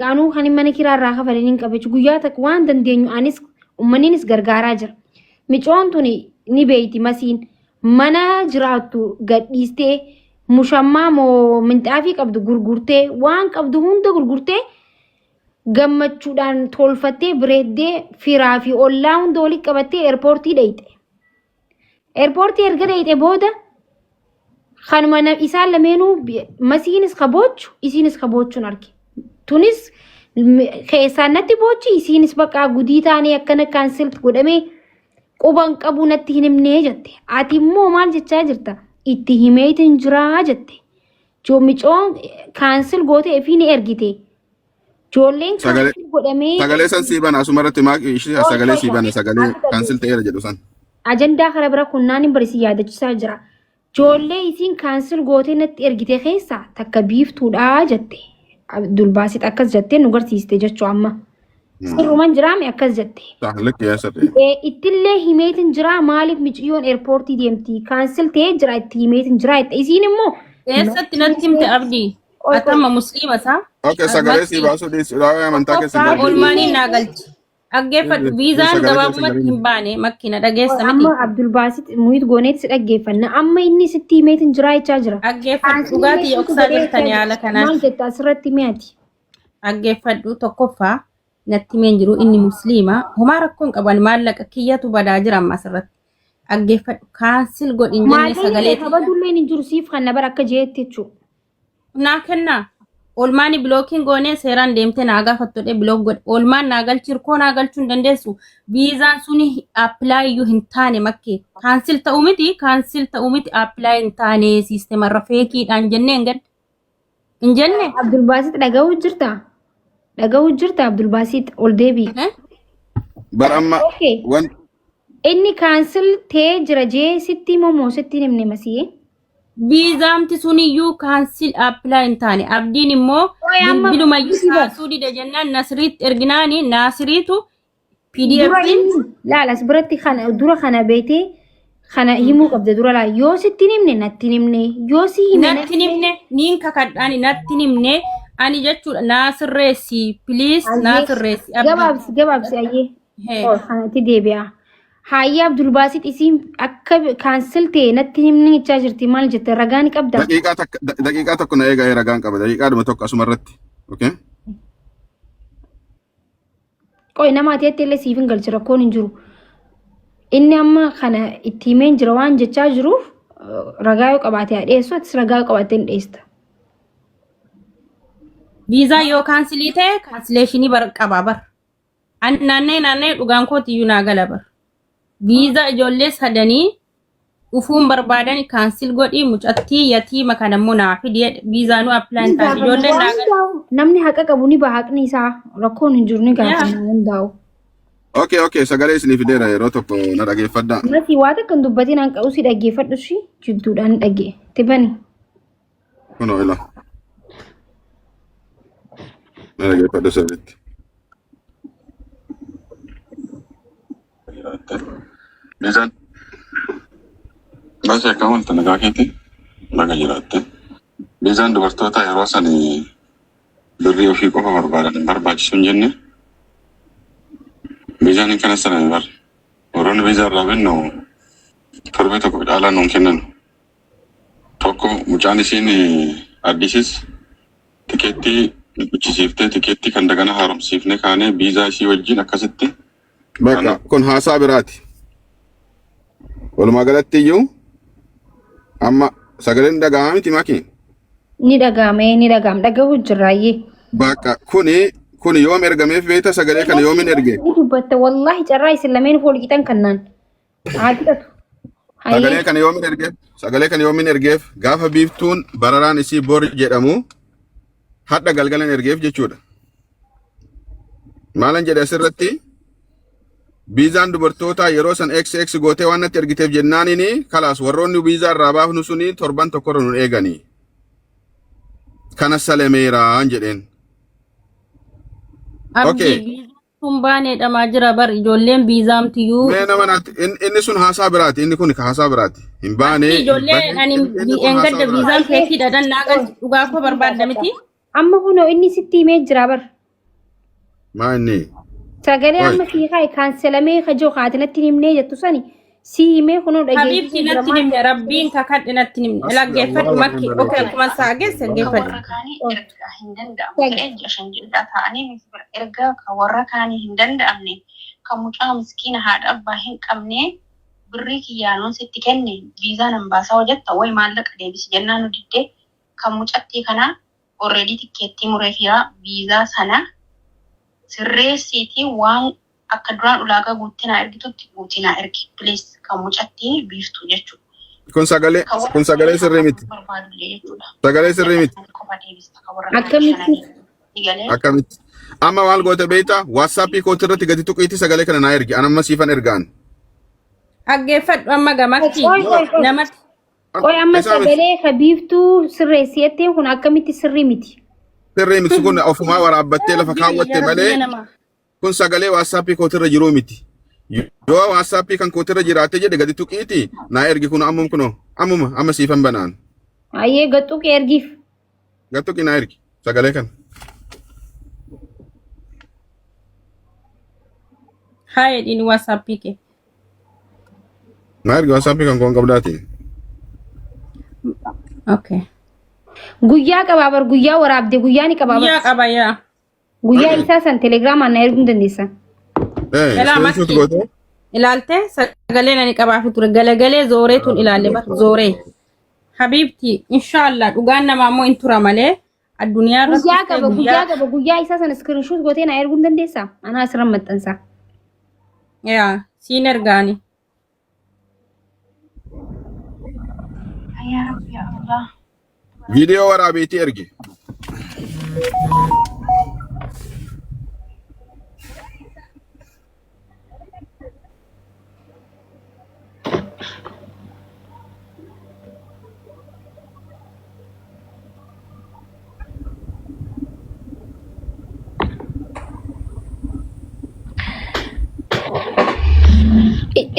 meeqaanuu kan mana kiraa irraa kafalanii hin qabu jechuudha. Guyyaa takka waan dandeenyu anis uummanniinis gargaaraa jira. Micoon tuni ni beeyti masiin mana jiraattu gadhiistee mushammaa moo minxaafii qabdu gurgurtee waan qabdu hunda gurgurtee gammachuudhaan tolfattee bireeddee firaa fi ollaa hunda walitti qabattee eerpoortii dhayxe. Eerpoortii erga dhayxe booda kanuma isaan lameenuu masiinis ka boochu isiinis ka boochuun arge. Tunis keessaan natti boochi isiinis bakka gudii taanee akkana cancel godhamee quban qabu natti hin himnee jette. Ati immoo maal jechaa jirta? Itti himeetiin jiraa jette. Micoon cancel gootee fi ni ergite. Ijoolleen Sagalee cancel godhamee sagalee san sii bana asuma irratti maaq ishee Qoy sagalee qoy sii qoy. bana sagalee Akka cancel ta'eera jedhu san. Ajandaa kana bira kunnaan hin barisi yaadachiisaa jira. Ijoollee isiin cancel gootee natti ergite keessaa takka biiftuudha jette. Abdulbaasit akkas jettee nu garsiiste jechuu amma. Sirruman jiraame akkas jette. Likki yaa sirrii. Ittillee himeetin jira maaliif miciyyoon eerpoortii deemti cancel ta'ee jira itti himeetin jira jette. Isiin immoo Eessatti natti himte Abdii? Qoy qoy. Atama musliima isaa? Okay, sagalee sii baasuu dhiisi. Waa'ee amantaa keessa hin Tokkoffaa galchiin. olmaanii naa galchi. Dhaggeeffadhu viizaan Sagalee keessa hin gabaabumatti galin. hin baane makkina dhageessa miti. Amma Abdulbaasit mute gooneetti si dhaggeeffanna. Amma inni sitti himeetin jira jechaa jira. Dhaggeeffadhu Cancel dhugaatii illee yoksaa godhee jechaa jirtanii jira. haala kanaan. Maal jetta asirratti mi'ati? Dhaggeeffadhu tokkoffaa natti himeen jiru inni musliima homaa rakkoon qaban maallaqa kiyyatu badaa jira amma asirratti. Dhaggeeffadhu cancel godhin jenne Maallaqni sagalee kee kabadullee hin jiru siif kan na bara akka jeetti jechuudha. Naa kennaa. Oolmaani blockiin goonee seeraan deemtee naa gaafattu block godhe. Oolmaan naa galchi hirkoo naa galchuu hin dandeessu. Viizaan suni apply iyyuu hin taane makkee. Cancel ta'uu miti cancel ta'uu miti apply hin taane systemarra fakeiidhaan jennee hin gadde. Hin jenne. Abdulbaasit dhaga'uu jirta? Dhaga'uu jirta Abdulbaasit ol deebii. Eh? Bar amma Okay. wan Inni cancel ta'ee jira jee sitti himoo moo sitti hin himne masii? Viizaamti suniyyuu cancel apply hin taane. Abdiin immoo Qoy amma bilbilumayyuu miti bar. kaasuu dide jennaan Nasriitti erginaani Nasriitu Dura PDF'n inni laala as biratti kana dura kana beetee kana himuu qabda dura laa yoo sitti hin himne natti hin himne yoo si hime natti hin himne niin kakadhaani natti hin himne ani jechuudha naa sirreessi please naa Ayyee sirreessi abdii. gabaabsi gabaabsi ayyee Hee. ol kanatti deebi'a. Hayyee Abdulbaasit isiin akka cancel ta'e natti hin himne jechaa jirti maal jette ragaa ni qabdaa? Daqiiqaa takka daqiiqaa tokko na eegaa ragaan qaba daqiiqaadhuma tokko asuma irratti. Okay? Qoy nama ati illee siif hin galchi rakkoon hin jiru. Inni amma kana itti himeen jira waan jechaa jiruuf ragaa yoo qabaate haa dhiyeessu atis ragaa yoo qabaatte hin dhiyeessita. Viizaa yoo cancelii ta'e cancellationii bar qaba bar. Ani naanna'ee naanna'ee dhugaan kootiyyuu naa gala bar. Viizaa ijoollee sadanii dhufuun barbaadan cancel godhii mucattii yatiima kana immoo naa fidi jedhe. Viizaanuu apply hin taane ijoolleen naa gala. Namni haqa qabu ni baha haqni isaa rakkoon hin jiru ni gaafanna hundaa'u. Okay, sagalee isinii fideera yeroo tokko na dhageeffadhaa. Mati waa takka hin dubbatin an qabu si dhaggeeffadhu shi jidduudhaan dhagge. Tibani. Kunoo ila. Na dhageeffadhu sirriitti. Viizaan Baasii akkam oolta nagaa keetii baga jiraatte. Viizaan dubartoota yeroo sanii birrii ofii qofa barbaadan hin barbaachisu hin jenne. Viizaan hin kana sana bar. Warroonni viizaa irraa binnu torbee tokko caalaa nuun kennan. Tokko mucaan isiin addisis tikeettii bichisiiftee tikeettii kan dagana haaromsiifne kaanee viizaa isii wajjin akkasitti Bakka kun haasaa biraati. Walumaa galatti iyyuu amma sagaleen dhaga'ama miti maki. Ni dhaga'ame ni dhaga'ama dhaga'uu jirraayyee. Bakka kuni yoom ergameef beekta sagalee kana yoomin erge? Ni dubbatta wallaahi carraa isin lameen wal qixan kannaan. Haa fudhatu. Sagalee Hayyee. kana yoomin ergeef? Sagalee kana yoomin ergeef? Gaafa biiftuun bararaan isii bor jedhamu hadha galgalan ergeef jechuudha. Maalan jedhe asirratti viizaan dubartootaa yeroo san XX gootee waan natti ergiteef jennaanini kalaas warroonni viizaa irraa baafnu suni torban tokkorra nun eeganii. Kana salemeeraan jedheen. Abdii Okay. viizaan sun baanee dhamaa jira bar ijoolleen viizaamtiyyuu. Mee nama naatti inni sun haasaa biraati inni kun haasaa biraati. Hin baane Abdii hin ijoollee banne ani inni kun haasaa engadda biraati. viizaan fakeiidhaan naa galchi dhugaa koo barbaadda miti. Amma kunoo inni sitti himee jira bar. Maa inni? Sagalee Oi. amma sii kaaye kaanselamee kajoo kaate natti hin himnee jettu sani sii himee kunoo Habiibti dhageessisee jira natti maal himne rabbiin kakadhe natti himne. Asli Dhaggeeffadhu Allah makki. Okay akkuma isaa geesse Ka dhaggeeffadhu. warra kaanii erga hin danda'amu ta'ee ji'a 5 ji'a ta'anii miti bira erga ka warra kaanii hin danda'amne ka mucaa miskiina haadha abbaa hin qabne birrii kiyyaanuun sitti kenne viizaa nan baasaa hojjetta way maallaqa deebisi jennaan nu diddee kan mucattii kanaa already tikkeettii mureefiira viizaa sana sirreessiitii waan akka duraan ulaagaa guuttee naa ergitutti guutii naa ergi please kan mucattii biiftuu jechuudha. Kun sagalee Kan warra kun sagalee kaanii sirrii miti. barbaadullee jechuudha. Sagalee sirrii miti. Qofa deebista kan warra kaanii Akkamitti? shananii. Digalee Akkamitti? Amma maal goote beektaa? WhatsAppii kootii irratti gadi tuqiitii sagalee kana naa ergi. An amma siifan ergaan. Dhaggeeffadhu amma gamakki Qoy qoy qoy. namatti Qoy amma Isaa miti. sagalee ka biiftuu sirreessi jetteen kun akkamitti sirrii miti? Sirrii miti kun ofumaa waraabbattee lafa kaawwatte malee nama. kun sagalee WhatsAppii kootirra jiruu miti. Yoo WhatsAppii kan kootirra jiraate jedhe gadi tuqiiti naa ergi kun ammum kunoo ammuma amma siifan banaan. Ayyee gaxuqi ergiif. Gad tuqi naa ergi sagalee kana. Haa jedhiin WhatsAppii kee. Naa ergi WhatsAppii kan koon qabdaati. Okay. Guyyaa qabaa bar guyyaa waraabde guyyaa ni qabaa bar. Guyyaa qaba yaa. Guyyaa isaa san telegiraamaan na erguu hin dandeessa. Eh, Ilaa screenshot makki. goote. Ilaalte sagalee nani qabaafi ture galagalee zooree tun ilaalle bar zooree. Habiibti inshaallah dhugaan namaa immoo hin tura malee addunyaa irratti Guyyaa qaba guyyaa guyyaa qaba guyyaa isaa sana screenshot gootee na erguu hin dandeessa. Anaa asirra maxxansa. yaa siin ergaani. Yaa Rabbi yaa Allah. Viidiyoo waraabiitii ergi.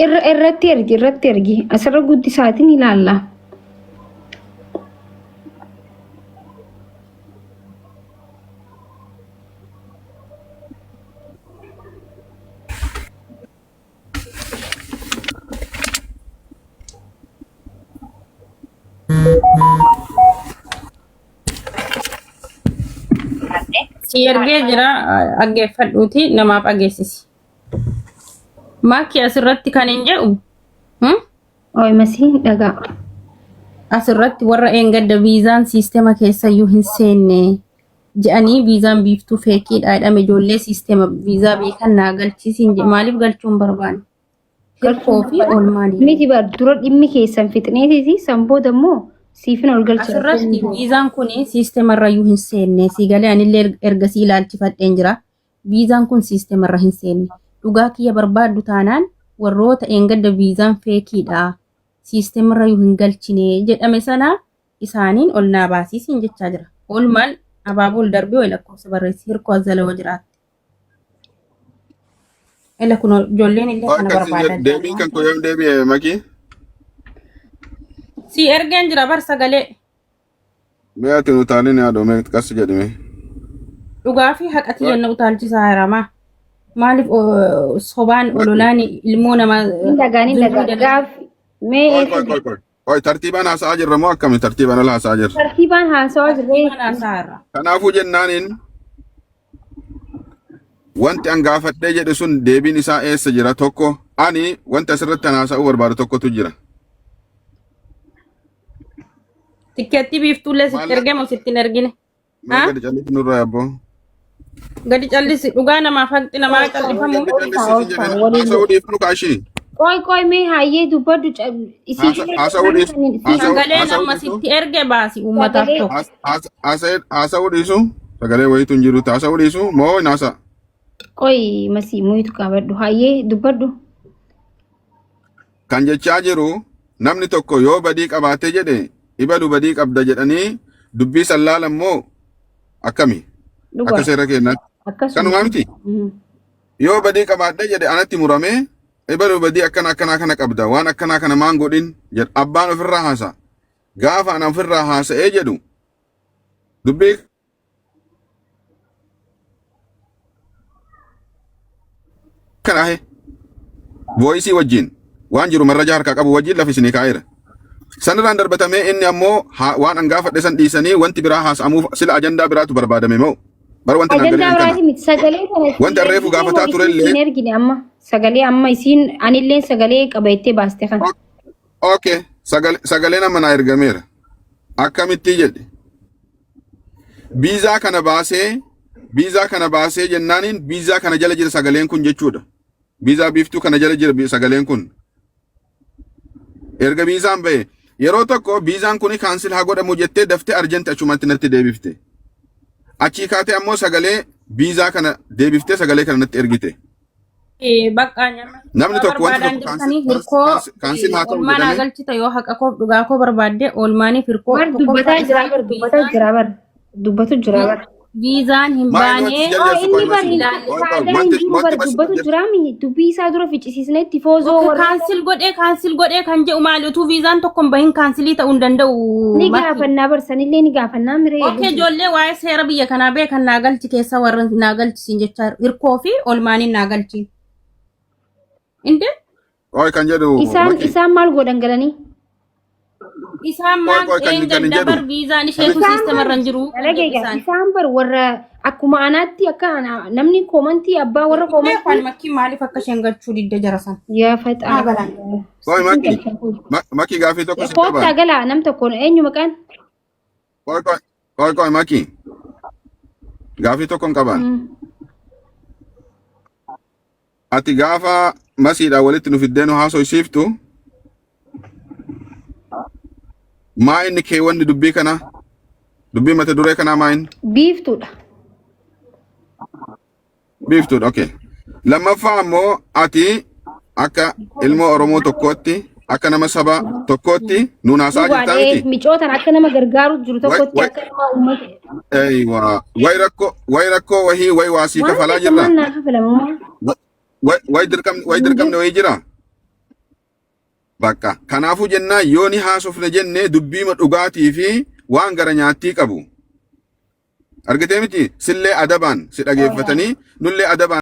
Irra irratti ergi irratti ergi asirra guddisaatiin ilaalla. Si ergee jira dhaggeeffadhuuti namaaf dhageessisi. Maakii asirratti kan hin jedhu hmm? Oy masiin dhagaa. Asirratti warra eengadda viizaan siistema keessayyuu hin seenne jedhanii viizaan biiftuu feekiidha jedhame ijoollee siistema viizaa beekan naa galchisiin jedhe maaliif galchuu hin barbaanne? Hirkoo fi oolmaanii. Miti bar dura dhimmi keessan fixneetiti san booda immoo siifin ol galcha. Asirratti viizaan kun siistema irrayyuu hin seenne sii galee anillee ergasii ilaalchifadheen jira. Viizaan kun siistema irra hin seenne. Dhugaa kiyya barbaaddu taanaan warroota eengadda viizaan feekiidha siistema irrayyuu hin galchine jedhame sana isaaniin ol naa baasiisiin jechaa jira. Oolmaan abaaboo ol darbee wayi lakkoofsa barreessi hirkoo azzalawoo jiraatte. Ela kun ijoolleen illee kana Akkasii barbaadaa jedhu deebiin kan koo yoom deebi'e makii? Si ergeen jira bar sagalee. Mee ati nu taalin yaadoo mee qas jedhime. Dhugaa fi haqa xiyyanna utaalchisaa hiramaa. Maaliif sobaan ololaan ilmoo namaa Hin dhagaan hin zulmii dhagaan dalagu. gaaf mee Qoy eessa qoy qoy qoy. Qoy tartiibaan haasa'aa jirra moo akkami tartiibaan ala haasa'aa jirra? tartiibaan haasawaa jirree Tartiibaan haasaa irra. Kanaafuu jennaaniin wanti an gaafadhee jedhe sun deebiin isaa eessa jira tokko ani wanti asirratti an haasa'uu barbaadu tokkotu jira. Tikkeettii biiftuullee sitti Maallaqa ergee moo sitti hin ergine? mee Haa? gadi callisii nurraa yabboo. Gadi callisi dhugaa namaaf haqxi namaa callifamu. Gadi Olfa callisii olfa jedheen waliin haasa'uu dhiifnu kaashii. qoy qoy mee hayyee dubbadhu isii Haasa'uu dhiisu. Sagaleen Haasa'uu amma dhiisu. sitti erge baasi uummataaf sagalee tokko. Haasa'uu dhiisu. Sagalee wayiitu hin jiru. Haasa'uu dhiisu moo hin haasa'a? qoy masii muyitu qabadhu hayyee dubbadhu. Kan jechaa jiru namni tokko yoo badii qabaatee jedhe ibalu badii qabda jedhanii dubbii san laalan moo akkami? Akka Dhugaa seera keenyaatti. akkasuma. Kanumaa miti. Yoo badii qabaadhee jedhe anatti muramee ibalu badii akkana akkanaa kana qabda waan akkanaa kana maan godhin jedha abbaan ofirraa haasa'a. Gaafa ana ofirraa haasa'ee jedhu dubbii Kana voice wajjin waan jiru marraja harkaa qabu wajjin lafa isinii kaa'eera. Sanirraan darbatamee inni ammoo waan an gaafadhe san dhiisanii wanti biraa haasa'amuuf sila ajandaa biraatu barbaadame moo? Bara wanti naan Ajandaa galin kana. biraati miti, sagalee kana isin Wanti reefu ergitee gaafataa moo ture isin illee hin ergine? Amma sagalee amma isiin anilleen sagalee qabattee baaste kana. Okay, sagaleen amma naa ergameera. Akkamitti jedhe? Viizaa kana baasee, viizaa kana baasee jennaaniin viizaa kana jala jira sagaleen kun jechuudha. Viizaa Biiftuu kana jala jira sagaleen kun. Erga viizaan ba'e yeroo tokko viizaan kun cancel haa godhamu jettee daftee urgent achumatti natti deebifte. Achii kaatee ammoo sagalee viizaa kana deebiftee sagalee kana natti ergite. Bakka Namni tokko wanti barbaadan tokko jirtanii hirkoo cancel haa ta'u oolmaa naa jedhamee galchita yoo haqa koof dhugaa koo barbaadde oolmaaniif hirkoo Bar dubbataa jira bar, dubbataa jira bar, dubbatu jira bar. Viizaan hin Maal wanti baanee jaldeessu Inni qoy bar masi. hin Qoy qoy faayidaa hin wanti jiru bar wanti masi dubbatu jira mi dubbii isaa dura ficcisiisneetti foozoo Okay, warra cancel godhee, cancel godhee kan jedhu maali? Utuu viizaan tokko hin bahin cancel ta'uu hin danda'u. Ni Makki. gaafannaa bar, sanillee ni gaafannaa miree. Okay, ijoollee waa'ee seera biyya kanaa beekan naa galchi keessa warra naa galchisiin jechaa hirkoo fi olmaaniin naa galchi. Inde Qoy kan jedhu Isaan Maki. isaan maal godhan galanii? Isaan Qoy maal qoy kan een kan hin gadda bar jedhu. viizaan isheetu Isaan system bar irra hin jiru kan dalaga jedhu egaa isaan. Isaan bar warra akkuma anaatti akka namni comment abbaa warra Beeku ani comment. Makkii maaliif akka isheen galchuu didde jara san. Yaa Haa faxaa. galan. Qoy Maki. Maki, gaafii tokko si Koottaa qaban. galaa, nam tokko eenyu maqaan? Qoy qoy qoy qoy Maki. Gaafii tokko hin qaban. Ati gaafa masiidhaan walitti nu fiddee nu haasofsiiftu maa inni keewwanni dubbii kana, dubbii mata duree kanaa maa inni? Biiftuudha. Biiftuudha, okay. Lammaffaa ammoo ati akka ilmoo Oromoo tokkootti, akka nama saba tokkootti nuun haasaa jirtaa Dhugaadhee miti? micootan akka nama gargaaru jiru Way tokkotti way akka nama uummata. Eeywa, way rakkoo way rakkoo wahii way waasii Waan kafalaa takka jirra. maal naa kafalama? Way way dirqamni way Hin dirqamni jiru. wayii jira. Bakka kanaafuu jennaa yoo ni haasofne jenne dubbiima dhugaatii fi waan gara nyaattii qabu. Argitee miti, sillee adabaan si dhageeffatanii nullee adabaan.